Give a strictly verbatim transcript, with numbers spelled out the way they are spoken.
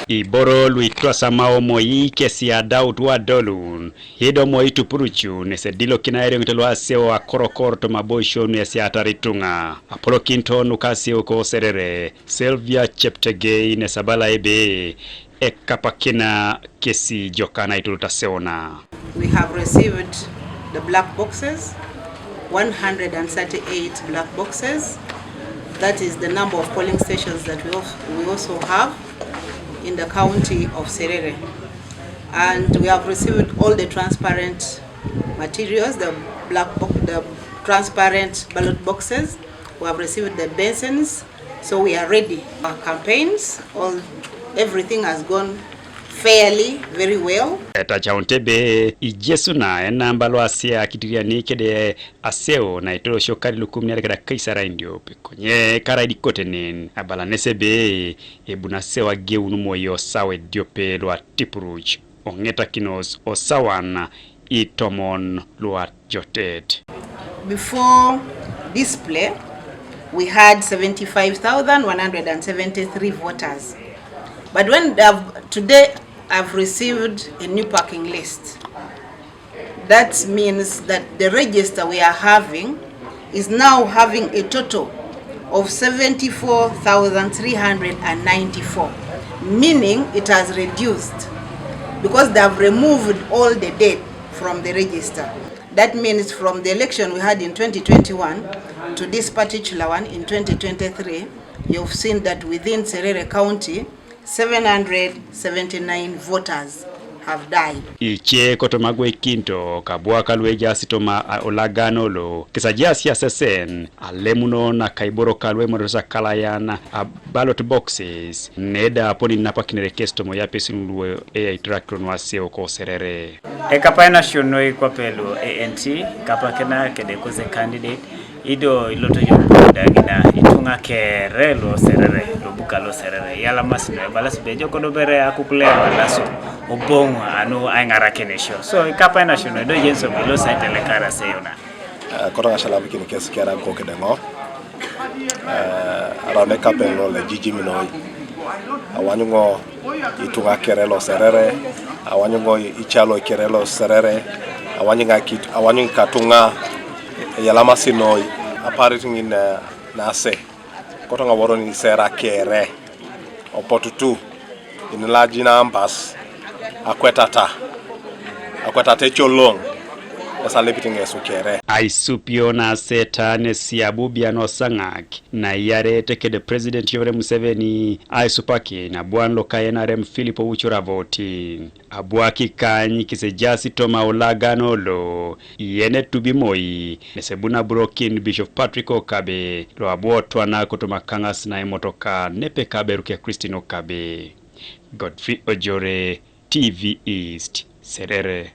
Iboro luitwasamao moi kesi adaut wadolun, ido moi tupurucun, esedilokina erioŋet lo aseo akorokor toma aboisio nu esiatar ituŋa. Apolokinto nuka aseo ko Serere, Sylvia Cheptegei, nesabala ebe, ekapakina kesi jokana itulutaseo na. We have received the black boxes, one hundred thirty-eight black boxes. That is the number of polling stations that we, al- we also have in the county of Serere. And we have received all the transparent materials, the black bo- the transparent ballot boxes. We have received the basins, so we are ready. Our campaigns, all everything has gone fairly, very well. Etacaunte ebe ijesuna enamba lo asea kitiriani kede aseo na itolosio kadi lukum niare keda kaisara indiope. Konye karaidi kotenen abalanese ebe ebuna aseo ageun moi osawa ediope lo atipuruc, oŋetakinos osawan itomon luajotet. Before display, we had seventy-five thousand one hundred seventy-three voters. But when they have, today, I've received a new packing list. That means that the register we are having is now having a total of seventy-four thousand three hundred and ninety-four, meaning it has reduced because they have removed all the dead from the register. That means from the election we had in twenty twenty-one to this particular one in twenty twenty-three, you've seen that within Serere County, seven hundred seventy-nine voters have died. Ice kotoma agweikinto kabwaka luejaas toma a- olagano lo kisajaas asesen alemuno naka iboro ka luemoretos akalayan a ballot boxes neda aponi napakinere kes toma oyapesin lu eyaitirakiro nu aseo ko Serere. Ekapai nasionoi kwape lu A N T, kapakina kede kose candidate, ido iloto jo da ŋina ituŋa kere lo Serere, lo buka lo Serere, yalamas no ebalas bejo kodo bere akukule walasu oboŋ anu aiŋarakinisio. So, ikapai nasionoi do jenso bilo saitelekara seyona. Eh, kotoma asalamikin kes kere ago kede ŋo. Eh, araun ekapeŋ lo le jijim noi. Awany ŋo ituŋa kere lo Serere, awany ŋo icalo kere lo Serere, awany ŋa kit, awany ŋa katuŋa eyalamasi noi, aparit ŋin, eh, nase. Kotoma aworon isera kere, opotutu, inilajin ambas, akwetata, akwetata ecoloŋ, esalepit ŋesu kere. Aisupio naseta nesi abubian osaŋak, naiyarete kede President Yoweri Museveni aisupakin abuan loka N R M Philip Owuchor Avoti. Abwakikany kisejaas toma olagano lo, yen etubi moi, nesebu naburokin Bishop Patrick Okabe, lo abu otwana kotoma kaŋas na emotoka nepe kaberu ke Christine Okabe. Godfrey Ojore, T V East, Serere.